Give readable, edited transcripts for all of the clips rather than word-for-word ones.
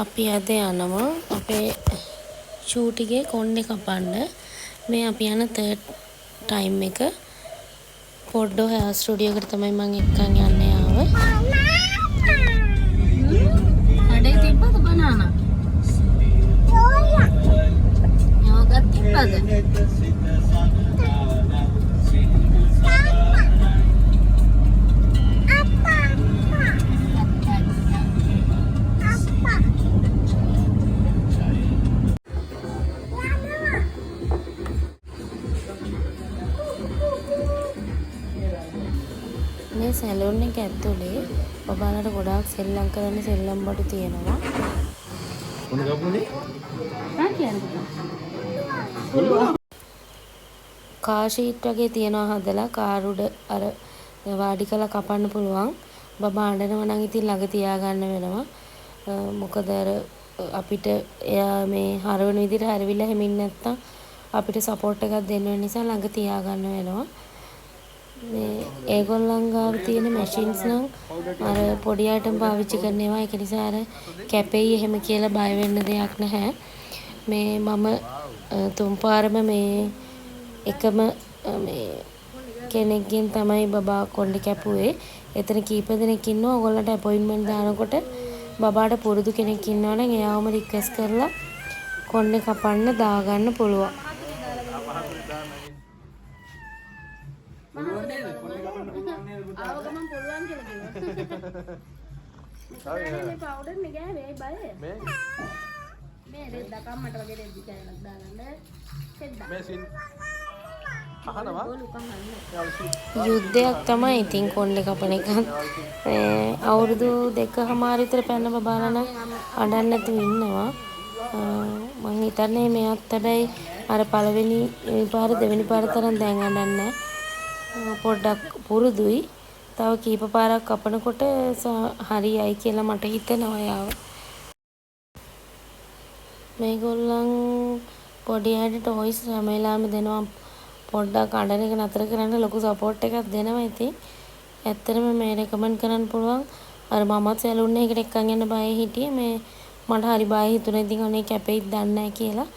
අපි අද යනවා අපේ චූටිගේ කොණ්ඩේ කපන්න. මේ අපි යන තර්ඩ් ටයිම් එක. පොඩ්ඩෝ හෙයාර් ස්ටුඩියෝ එකට තමයි මං එක්කන් යන්නේ ආව. කඩේ තිබ්බද බනානා? යෝගට් තිබ්බද? මේ සැලූන් එක ඇතුලේ බබාලට ගොඩාක් සෙල්ලම් කරන්න සෙල්ලම් බඩු තියෙනවා. මොන කපුනේ? ආ කියන්න. කාර් ෂීට් වගේ තියෙනවා හදලා කාර් උඩ අර වාඩි කරලා කපන්න පුළුවන්. බබා අඬනවා නම් ඉතින් ළඟ තියාගන්න වෙනවා. මොකද අර අපිට එයා මේ හරවන විදිහට හැරවිලා හෙමින් නැත්තම් අපිට සපෝට් එකක් දෙන්න වෙන නිසා ළඟ තියාගන්න වෙනවා. මේ ඒගොල්ලන් ගාව තියෙන මැෂින්ස් නම් අර පොඩි අයටම පාවිච්චි කරන ඒවා. ඒක නිසා අර කැපෙයි එහෙම කියලා බය වෙන්න දෙයක් නැහැ. මේ මම තුන් පාරම මේ එකම මේ කෙනෙක්ගෙන් තමයි බබා කොණ්ඩේ කැපුවේ. එතන කීප දෙනෙක් ඉන්නවා. ඔයගොල්ලන්ට අපොයින්ට්මන්ට් දානකොට බබාට පුරුදු කෙනෙක් ඉන්නවා නම් එයාවම රික්වෙස්ට් කරලා කොණ්ඩේ කපන්න දාගන්න පුළුවන්. ආව ගමන් පුළුවන් කියලා කිව්වා. මොකද මේ පවුඩර් නේ ගෑවේ ඇයි බය? මේ මේ රෙද්දක් අම්මට වගේ රෙද්දි කෑල්ලක් දාගන්න. රෙද්දක්. මේ සින් අහනවා. යුද්ධයක් තමයි ඉතින් කොණ්ඩේ කපන එකත්. මේ අවුරුදු 2.5 විතර පැන්න බබාලා නම් අඬන්නේ නැතුව ඉන්නවා. මං හිතන්නේ මෙයාත් හැබැයි අර පළවෙනි පාර දෙවෙනි පාර තරම් දැන් අඬන්නේ නැහැ. පොඩ්ඩක් පුරුදුයි. තව කීප පාරක් කපනකොට හරියයි කියලා මට හිතෙනවා එයාව. මේගොල්ලන් පොඩි අයට ටොයිස් හැම වෙලාවෙම දෙනවා. පොඩ්ඩක් අඬන එක නතර කරන්න ලොකු සපෝට් එකක් දෙනවා ඉතින්. ඇත්තටම මේ රෙකමන්ඩ් කරන්න පුළුවන්. අර මමත් සැලූන් එකකට එක්කන් යන්න බයෙන් හිටියේ. මේ මට හරි බය හිතුණා ඉතින් අනේ කැපෙයිද දන්නේ නැහැ කියලා.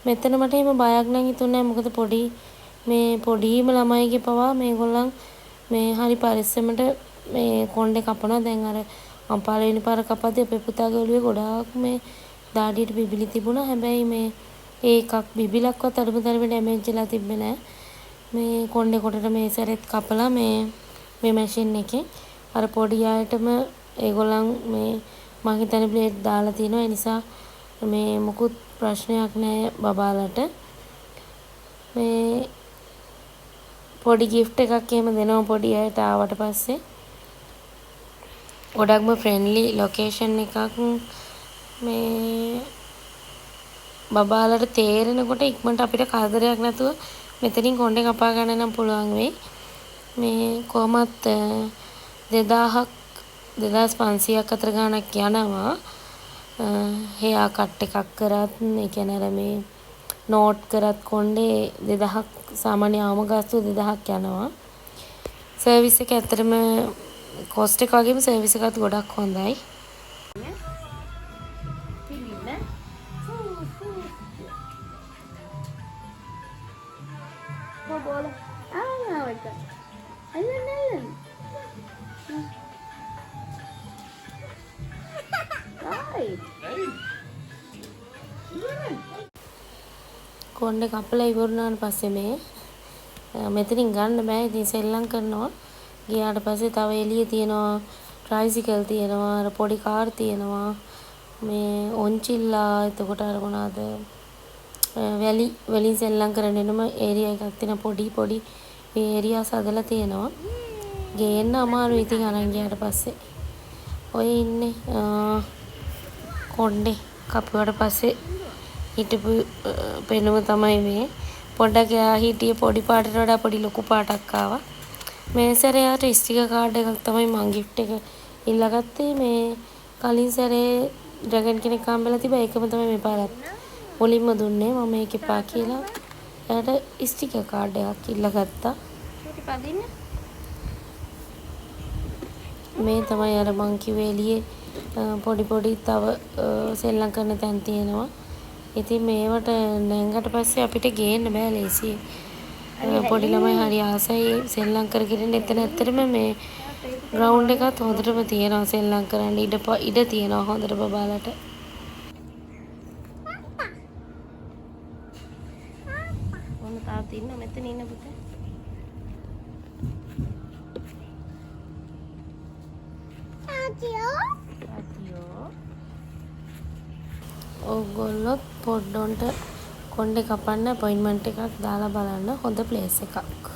මෙතන මට එහෙම බයක් නම් හිතුන්නේ නැහැ. මොකද පොඩි මේ පොඩිම ළමයිගේ පවා මේගොල්ලන් මේ හරි පරිස්සමට මේ කොණ්ඩේ කපනවා. දැන් අර මම පළවෙනි පාර කපද්දී අපේ පුතාගේ ඔළුවේ ගොඩාක් මේ දාඩියට බිබිලි තිබුණා. හැබැයි මේ ඒ එකක් බිබිලක්වත් අඩුම තරමේ ඩැමේජ් වෙලා තිබ්බේ නෑ. මේ කොණ්ඩේ කොටට මේ සැරෙත් කපලා මේ මේ මැෂින් එකෙන් අර පොඩි අයටම ඒගොල්ලන් මේ මං හිතන්නේ බ්ලේඩ් දාලා තිනවා. ඒ නිසා මේ මොකුත් ප්‍රශ්නයක් නෑ බබාලට. මේ පොඩි ගිෆ්ට් එකක් එහෙම දෙනවා පොඩි අයට ආවට පස්සේ. ගොඩක්ම ෆ්‍රෙන්ඩ්ලි ලොකේෂන් එකක්. මේ බබාලට තේරෙනකොට ඉක්මනට අපිට කරදරයක් නැතුව මෙතනින් කොණ්ඩේ කපා ගන්න නම් පුළුවන් වෙයි. මේ කොහොමත් 2000ක් 2500ක් අතර ගාණක් යනවා. හෙයා කට් එකක් කරත්, ඒ කියන්නේ අර මේ නෝට් කරත් කොණ්ඩේ 2000ක් සාමාන්‍ය අවම ගාස්තුව 2000ක් යනවා. සර්විස් එක ඇත්තටම කොස්ට් එක වගේම සර්විස් එකත් ගොඩක් හොඳයි. කොණ්ඩේ කපලා ඉවර වුණාට පස්සේ මේ මෙතනින් ගන්න බෑ. ඉතින් සෙල්ලම් කරනවා. ගියාට පස්සේ තව එළිය තියෙනවා, ට්‍රයිසිකල් තියෙනවා, අර පොඩි කාර් තියෙනවා, මේ ඔන්චිල්ලා, එතකොට අර මොනවාද වැලි වලින් සෙල්ලම් කරන වෙනම ඒරියා එකක් තියෙනවා. පොඩි පොඩි මේ ඒරියාස් හදලා තියෙනවා. ගේන්න අමාරුයි ඉතින් අරන් ගියාට පස්සේ. ඔය ඉන්නේ කොණ්ඩේ කපුවට පස්සේ හිටපු පෙනුම තමයි මේ. පොඩ්ඩක් එයා හිටියේ පොඩි පාටට වඩා පොඩි ලොකු පාටක් ආවා. මේ සැරේ එයාට ස්ටිකර් කාඩ් එකක් තමයි මං ගිෆ්ට් එක ඉල්ලගත්තේ. මේ කලින් සැරේ ඩ්‍රැගන් කෙනෙක් හම්බෙලා තිබ්බා. ඒකම තමයි මේ පාරත් මුලින්ම දුන්නේ. මම මේක එපා කියලා එයාට ස්ටිකර් කාඩ් එකක් ඉල්ලගත්තා. මේ තමයි අර මං කිව්වේ එළියේ පොඩි පොඩි තව සෙල්ලම් කරන තැන් තියෙනවා. ඉතින් මේවට නැංගට පස්සේ අපිට ගේන්න බෑ ලේසියෙන්. පොඩි ළමයි හරි ආසයි සෙල්ලම් කර කර ඉන්න. එතන ඇත්තටම මේ ග්‍රවුන්ඩ් එකත් හොඳටම තියෙනවා සෙල්ලම් කරන්න ඉඩ තියෙනවා හොඳට බබාලට. ඔන්න තාත්තා ඉන්න මෙතන ඉන්න පුතේ. තාත්තියෝ. ඔයගොල්ලොත් පොඩ්ඩොන්ට කොණ්ඩේ කපන්න අපොයින්ට්මන්ට් එකක් දාලා බලන්න, හොඳ ප්ලේස් එකක්.